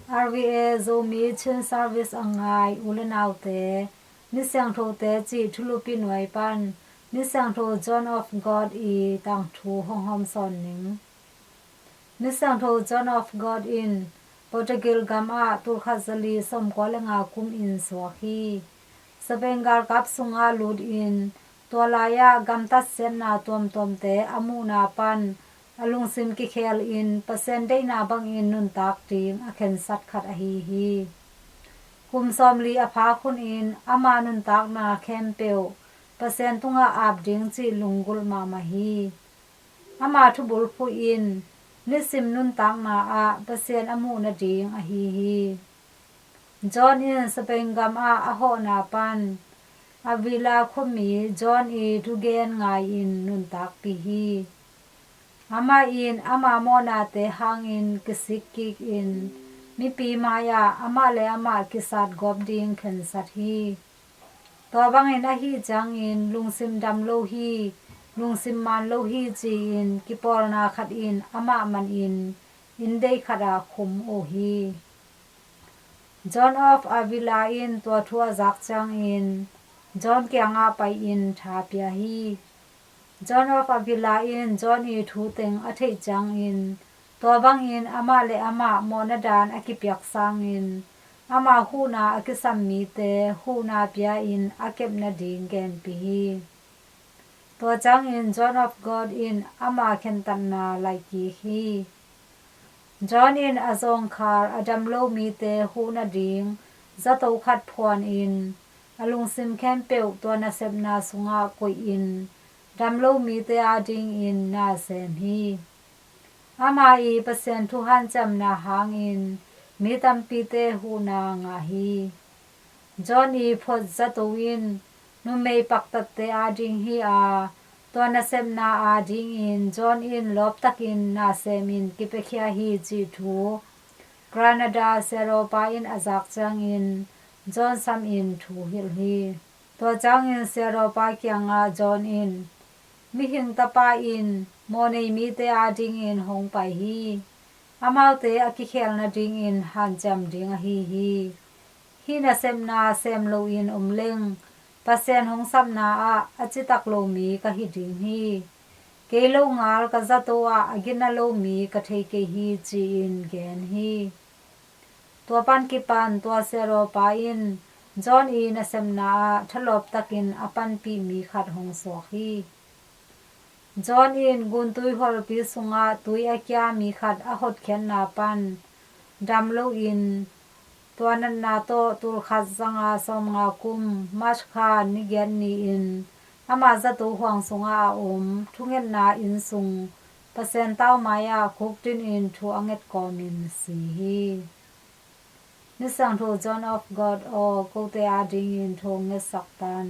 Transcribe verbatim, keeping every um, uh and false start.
R V A Zomi Chin Service a ngai u le naute, Misiangthote cih thulupi nuai pan Misiangtho John of God i tangthu hong hawmsawn ning. Misiangtho John of God in Portugal gam ah tulkhat zali sawmkua le nga kum in suak hi. Spain galkap sungah lut in tua lai-ah gamtat siatna tuamtuamte a muhna pan a lungsim kikhel in Pasian deihna bangin nuntak ding a khensat khat ahi hi. Kum sawmli a phak hunin ama nuntakna khempeuh Pasian tungah ap ding cih lunggulh mahmah hi. Ama thubulphuh in nisim nuntakna ah Pasian a muh nading ahi hi. John in Spain gam ah a hawhna pan Avila khuami John i thugen ngai-in nuntakpih hi. Amah in ama mawhnate hangin kisik kikin mipi mai-ah amah le amah kisat gawp ding khensat hi. Tua bangin ahih ciangin lungsim dam lo hi, lungsim man lo hi ci-in kipawlna khat in amah manin inndei khatah khum uh hi. John of Avila in tua thu a zak ciangin John kiangah pai-in tha pia hi. John of Avila in John i thu teng a theih ciangin tua bangin amah le amah mawhna dan a kipiak sangin ama huhna a kisam mite huhna pia-in a kep nading genpih hi. Tua ciangin John of God in ama khentatna laihkik hi. John in a zawngkhal a dam lo mite huh nading zato khat phuanin a lungsim khempeuh tua nasepna sungah koihin dam lo mite adingin na sem hi. Ama i Pasian thu hanciamna hangin mi tampite huhna ngah hi. John i phuat zato in numei paktatte ading hi a, tua nasepna adingin John in lawptakin na semin kipiakhia hi cih thu Granada siadawpa in a zak ciangin John samin thu hilh hi. Tua ciangin siadawpa kiangah John in, Mihing Tapa in mawhnei mite adingin hong pai hi. Amaute a kikhel nadingin hanciam ding ahi hi. Hih nasepna sem loin om leng Pasian hong sapna ah a citak lo mi ka hi ding hi. Kei lo ngal ka zato ah a gina lo mi ka thei kei hi, ci-in gen hi. Tua pan kipan tua siadawpa in John i nasepna ah thalawptakin a panpih mi khat hong suak hi. John in guntui hualpi sungah tui a kia mi khat a hotkhiatna pan dam loin tua natna tawh tulkhat zanga sawmnga kum March kha ni giat ni-in ama zato huang sungah a om thungetna inn sung Pasian tau mai-ah khukdinin thu a nget kawmin si hi. Misiangtho John of God aw, kote adingin thu hong ngetsak tan.